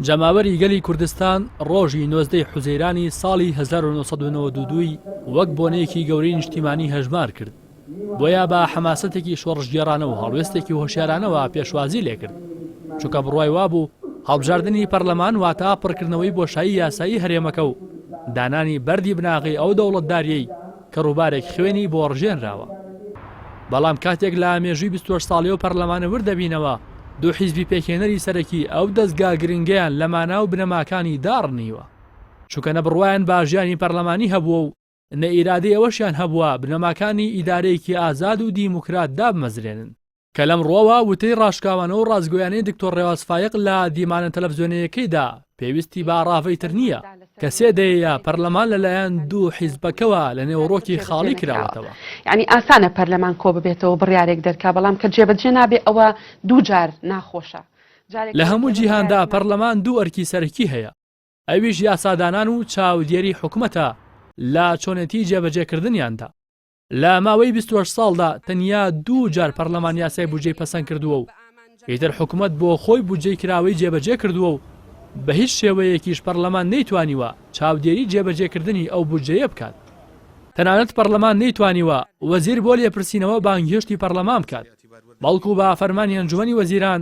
جەماوەری گەلی کوردستان ڕۆژی 19 ی حوزەیرانی ساڵی 1992 ی وەک بۆنەیەکی گەورەی نیشتیمانی هەژمار کرد، بۆیە بە حەماسەتێکی شۆڕشگێڕانە و هەڵوێستێکی هۆشیارانەوە پێشوازی لێکرد، چونکە بڕوای وابوو هەڵبژاردنی پەرلەمان واتە پڕکردنەوەی بۆشایی یاسایی هەرێمەکە و دانانی بەردی بناغەی ئەو دەوڵەتدارییەی کە ڕووبارێک خوێنی بۆ ڕژێنراوە. بەڵام کاتێک لە مێژووی 28 ساڵی ئەو پەرلەمانە ورد دەبینەوە، دوو حیزبی پێکهێنەری سەرەکی ئەو دەزگا گرنگەیان لە مانا و بنەماکانی داڕنیوە. چونکە نە بڕوایان بە ژیانی پەرلەمانی هەبووە و نە ئیرادەی ئەوەشیان هەبووە بنەماکانی ئیدارەیەکی ئازاد و دیموکرات دابمەزرێنن. کە لەم ڕووەوە وتەی ڕاشکاوانە و ڕاستگۆیانەی دکتۆر ڕێواز فایەق لە دیمانە تەلەفزیۆنەیەکەیدا پێویستی بە ڕاڤەی تر نییە کە سێ دەیەیە پەرلەمان لەلایەن دوو حیزبەکەوە لە نێوەڕۆکی خاڵی کراوەتەوە. یانی ئاسانە پەرلەمان کۆ ببێتەوە بڕیارێک دەرکا بەڵام کە جێبەجێ نابێ ئەوە دووجار ناخۆشە. جارێک لە هەموو جیهاندا پەرلەمان دوو ئەرکی سەرەکی هەیە ئەویش یاسادانان و چاودێری حکومەتە لە چۆنێتی جێبەجێکردنیاندا. لە ماوەی 28 ساڵدا تەنیا دوو جار پەرلەمان یاسای بودجەی پەسەند کردووە و ئیتر حکومەت بۆ خۆی بودجەی کراوەی جێبەجێ کردووە و بە هیچ شێوەیەکیش پەرلەمان نەیتوانیوە چاودێری جێبەجێکردنی ئەو بودجەیە بکات. تەنانەت پەرلەمان نەیتوانیوە وەزیر بۆ لێپرسینەوە بانگهێشتی پەرلەمان بکات، بەڵکو بە فەرمانی ئەنجومەنی وەزیران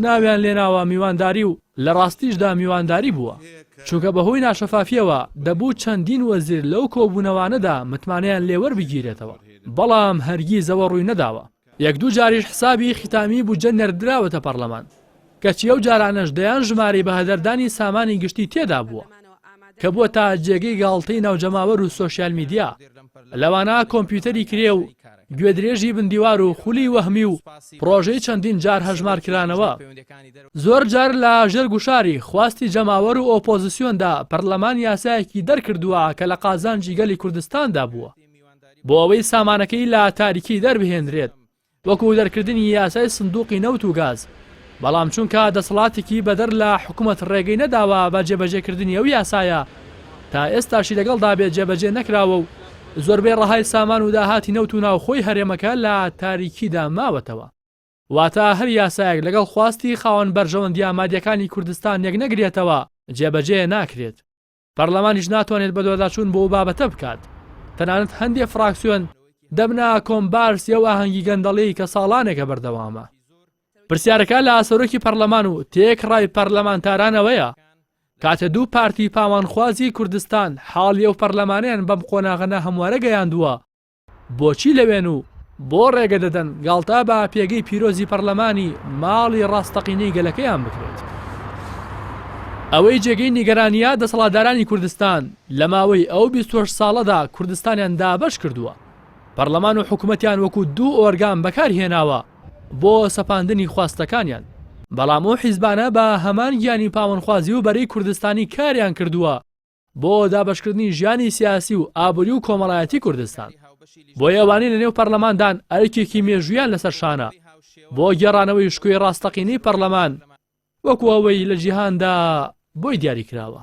ناویان لێناوە میوانداری و لە ڕاستیشدا میوانداری بووە، چونکە بەهۆی ناشەفافییەوە دەبوو چەندین وەزیر لەو کۆبوونەوانەدا متمانەیان لێ وەربگیرێتەوە، بەڵام هەرگیز ئەوە ڕووی نەداوە. یەک دوو جاریش حسابی ختامی بودجە نێردراوەتە پەڕلەمان، کەچی ئەو جارانەش دەیان ژمارەی بەهەدەردانی سامانی گشتی تێدا بووە، کە بووەتە جێگەی گاڵتەی ناو جەماوەر و سۆشیال میدیا، لەوانە کۆمپیوتەری کرێ و گوێدرێژی بن دیوار و خولی وەهمی و پڕۆژەی چەندین جار هەژمارکرانەوە. زۆر جار لە ژێر گوشاری خواستی جەماوەر و ئۆپۆزسیۆندا پەرلەمان یاسایەکی دەرکردووە کە لە قازانجی گەلی کوردستاندا بووە بۆ ئەوەی سامانەکەی لە تاریکی دەربهێنرێت وەکو دەرکردنی یاسای سندوقی نەوت و گاز، بەڵام چونکە دەسەڵاتێکی بەدەر لە حکومەت ڕێگەی نەداوە بە جێبەجێکردنی ئەو یاسایە تا ئێستاشی لەگەڵدا بێت جێبەجێ نەکراوە و زۆربەی ڕەهای سامان و داهاتی نەوت و ناوخۆی هەرێمەکە لە تاریکیدا ماوەتەوە. واتە هەر یاسایەک لەگەڵ خواستی خاوەن بەرژەوەندییە مادیەکانی کوردستان یەکنەگرێتەوە جێبەجێ ناکرێت. پەرلەمانیش ناتوانێت بەدواداچوون بۆ ئەو بابەتە بکات، تەنانەت هەندێ فراکسیۆن دەبنە کۆمبارسی ئەو ئاهەنگی گەندەڵیەی کە ساڵانێکە بەردەوامە. پرسیارەکە لە سەرۆکی پەرلەمان و تێکڕای پەرلەمانتارانەوەیە، کاتێ دوو پارتی پاوانخوازی کوردستان حاڵی ئەو پەرلەمانەیان بەم قۆناغە ناهەموارە گەیاندووە، بۆچی لەوێن و بۆ ڕێگە دەدەن گاڵتە بە پێگەی پیرۆزی پەرلەمانی ماڵی ڕاستەقینەی گەلەکەیان بکرێت؟ ئەوەی جێگەی نیگەرانییە دەسەڵاتدارانی کوردستان لە ماوەی ئەو 28 ساڵەدا کوردستانیان دابەش کردووە، پەرلەمان و حکومەتیان وەکو دوو ئۆرگان بەکار هێناوە بۆ سەپاندنی خواستەکانیان، بەڵام ئەو حیزبانە بە هەمان گیانی پاوەنخوازی و بەرەی کوردستانی کاریان کردووە بۆ دابەشکردنی ژیانی سیاسی و ئابووری و کۆمەڵایەتی کوردستان. بۆیە ئەوانەی لەنێو پەرلەماندان ئەرکێکی مێژوویان لەسەر شانە بۆ گێڕانەوەی شکۆی ڕاستەقینەی پەرلەمان وەکو ئەوەی لە جیهاندا بۆی دیاریکراوە.